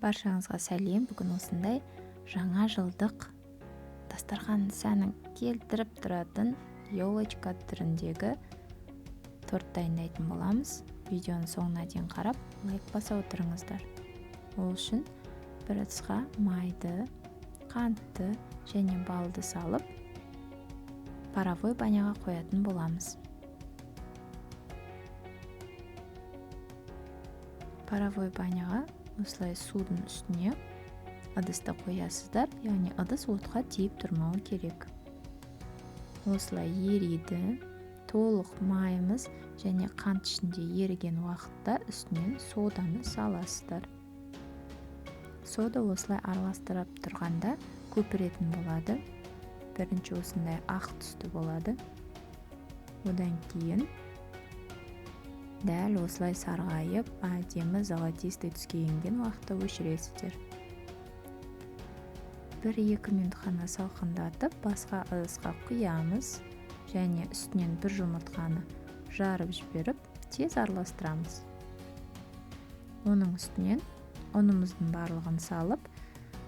Баршаңызға сәлем. Бүгін осындай жаңа жылдық дастархан сәнін келтіріп тұратын елочка түріндегі торт дайындайтын боламыз. Видеоның соңына дейін қарап, лайк баса отырыңыздар. Ол үшін бір ыдысқа майды, қантты және балды салып, паровой баняға қоятын боламыз. Паровой баняға осылай судың үстіне ыдысты қоясыздар, яғни ыдыс отқа тиіп тұрмауы керек. Осылай ериді. Толық майымыз және қант ішінде еріген уақытта үстінен соданы саласыздар. Сода осылай араластырып тұрғанда көпіретін болады. Бірінші осындай ақ түсті болады. Одан кейін дәл осылай сарғайып, әдемі золотистый түске енген уақытта өшіресіздер. 1-2 минут қана салқындатып, басқа ыдысқа құямыз және үстінен бір жұмыртқаны жарып жіберіп, тез араластырамыз. Оның үстінен ұнымыздың барлығын салып,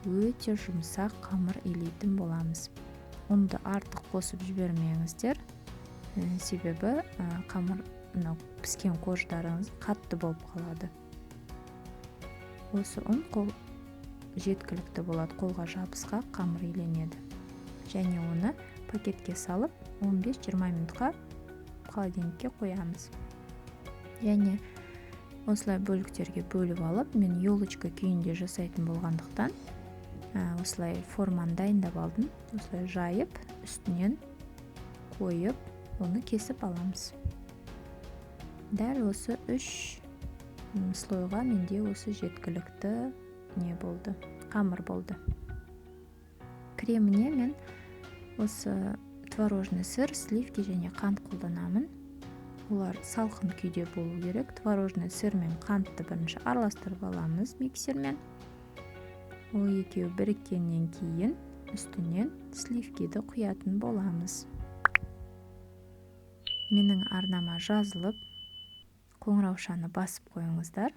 өте жұмсақ қамыр илейтін боламыз. Ұнды артық қосып жібермеңіздер, себебі қамыр мынау піскен корждарыңыз қатты болып қалады. Осы ұн қол жеткілікті болады, қолға жабысқақ қамыр иленеді. Және оны пакетке салып 15-20 минутқа холодильникке қоямыз. Және осылай бөліктерге бөліп алып, мен елочка күйінде жасайтын болғандықтан, осылай форманы дайындап алдым. Осылай жайып, үстінен қойып, оны кесіп аламыз. Дәл осы 3 слойға менде осы жеткілікті не болды, қамыр болды. Креміне мен осы творожный сыр, сливки және қант қолданамын. Олар салқын күйде болу керек. Творожный сыр мен қантты бірінші араластырып аламыз миксермен. Ол екеуі біріккеннен кейін үстінен сливкиді құятын боламыз. Менің арнама жазылып, қоңыраушаны басып қойыңыздар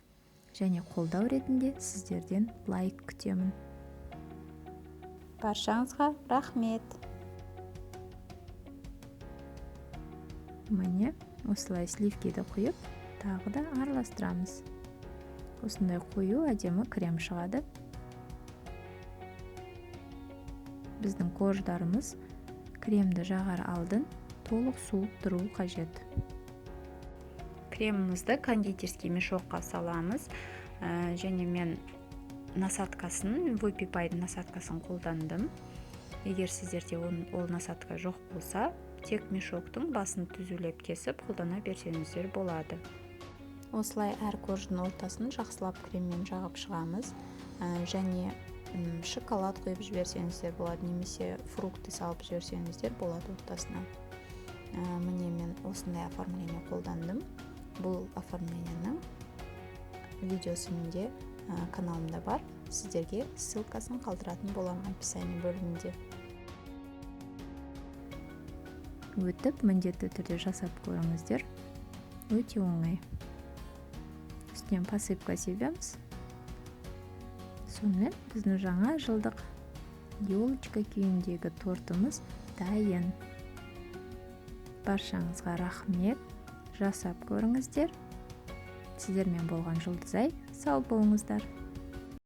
және қолдау ретінде сіздерден лайк күтемін. Баршаңызға рахмет. Міне, осылай сливкиді құйып, тағы да араластырамыз. Осындай қою әдемі крем шығады. Біздің корждарымыз кремді жағар алдын толық суып тұру қажет. Кремімізді кондитерский мешокқа саламыз. Және мен насадкасын, Вупи-Пайдың насадкасын қолдандым. Егер сіздерде ол насадка жоқ болса, тек мешоктың басын түзулеп кесіп қолдана берсеңіздер болады. Осылай әр корждың ортасын жақсылап креммен жағып шығамыз. Және шоколад құйып жіберсеңіздер болады, немесе фрукты салып жіберсеңіздер болады ортасына. Міне мен осындай оформление қолдандым. Бұл оформлениенің видеосы менде каналымда бар. Сіздерге ссылкасын қалдыратын боламын описание бөлімінде. Өтіп, міндетті түрде жасап көріңіздер. Өте оңай. Үстінен посыпка себеміз. Сонымен біздің жаңа жылдық елочка күйіндегі тортымыз дайын. Баршаңызға рахмет. Жасап көріңіздер. Сіздермен болған Жұлдызай. Сау болыңыздар.